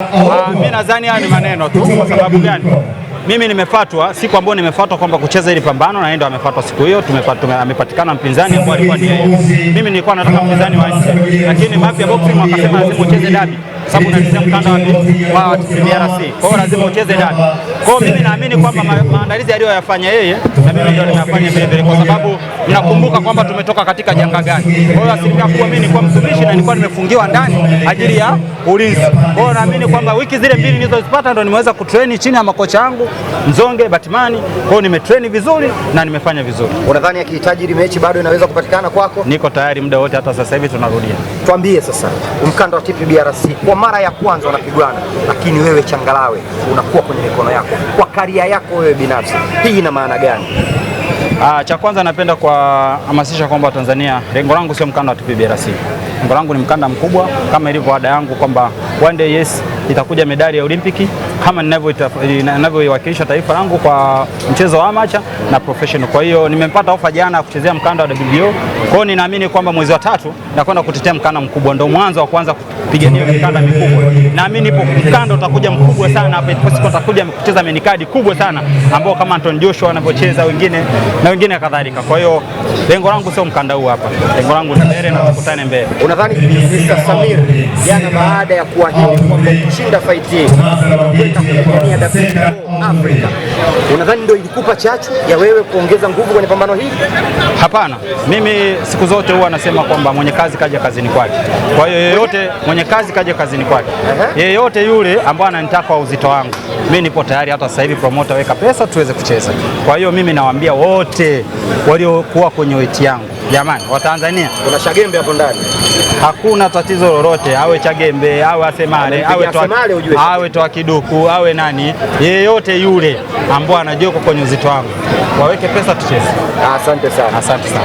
Mimi nadhani haya ni maneno tu. Kwa sababu gani? Mimi nimefatwa siku ambayo nimefatwa kwamba kucheza ili pambano, na yeye ndo amefatwa siku hiyo. Amepatikana mpinzani ambaye alikuwa ni yeye. Mimi nilikuwa nataka mpinzani wa nje, lakini Mafia Boxing wakasema lazima ucheze dabi, sababu unachezea mkanda wa TPBRC, kwa hiyo lazima ucheze dabi. Kwa hiyo mimi naamini kwamba maandalizi aliyoyafanya yeye na mimi ndio nimeyafanya vile vile, kwa sababu mnakumbuka kwamba tumetoka katika janga gani. Kwa hiyo asilimia kubwa mimi nilikuwa mtumishi na nilikuwa nimefungiwa ndani ajili ya ulinzi. Kwa hiyo naamini kwamba wiki zile mbili nilizozipata ndo nimeweza kutrain chini ya makocha wangu Mzonge, Batmani. Kwa hiyo nimetrain vizuri na nimefanya vizuri. Unadhani akihitaji rematch bado inaweza kupatikana kwako? Niko tayari muda wote, hata sasa hivi tunarudia. Tuambie sasa, mkanda wa TPBRC kwa mara ya kwanza wanapigana, lakini wewe Changalawe unakuwa kwenye mikono yako kwa career yako wewe binafsi, hii ina maana gani? Cha kwanza napenda kuwahamasisha kwamba Tanzania, lengo langu sio mkanda wa TPBRC. Lengo langu ni mkanda mkubwa kama ilivyo ada yangu kwamba one day, yes, itakuja medali ya Olimpiki kama ninavyoiwakilisha taifa langu kwa mchezo wa amateur na professional. Kwa hiyo nimepata ofa jana ya kuchezea mkanda wa WBO. Kwa hiyo ninaamini kwamba mwezi wa tatu nakwenda kutetea mkanda mkubwa, ndio mwanzo wa kuanza kupigania mikanda mikubwa. Naamini ipo mkanda utakuja mkubwa sana hapa, ipo siku utakuja kucheza main card kubwa sana ambao kama Anthony Joshua anavyocheza wengine na wengine kadhalika. Kwa hiyo lengo langu sio mkanda huu hapa, lengo langu ni mbele na tukutane mbele. Unadhani Mr. Samir jana baada ya kuahidi kwamba kushinda fight hii kwenda kupigania WBO Africa, unadhani ndio ilikupa chachu ya wewe kuongeza nguvu kwenye pambano hili? Hapana, mimi siku zote huwa nasema kwamba mwenye kazi kaja kazini kwake. Kwa hiyo yeyote mwenye kazi kaja kazini kwake, yeyote yule ambaye ananitaka wa uzito wangu, mimi nipo tayari. Hata sasa hivi promoter, weka pesa tuweze kucheza. Kwa hiyo mimi nawaambia wote waliokuwa kwenye weight yangu, jamani, Watanzania, Kuna Shagembe hapo ndani. Hakuna tatizo lolote, awe Chagembe, awe Asemale, awe Amempigia Asemale ujue. Awe Toa Kiduku, awe nani, yeyote yule ambao anajua kwenye uzito wangu, waweke pesa tucheze. Asante sana. Asante sana.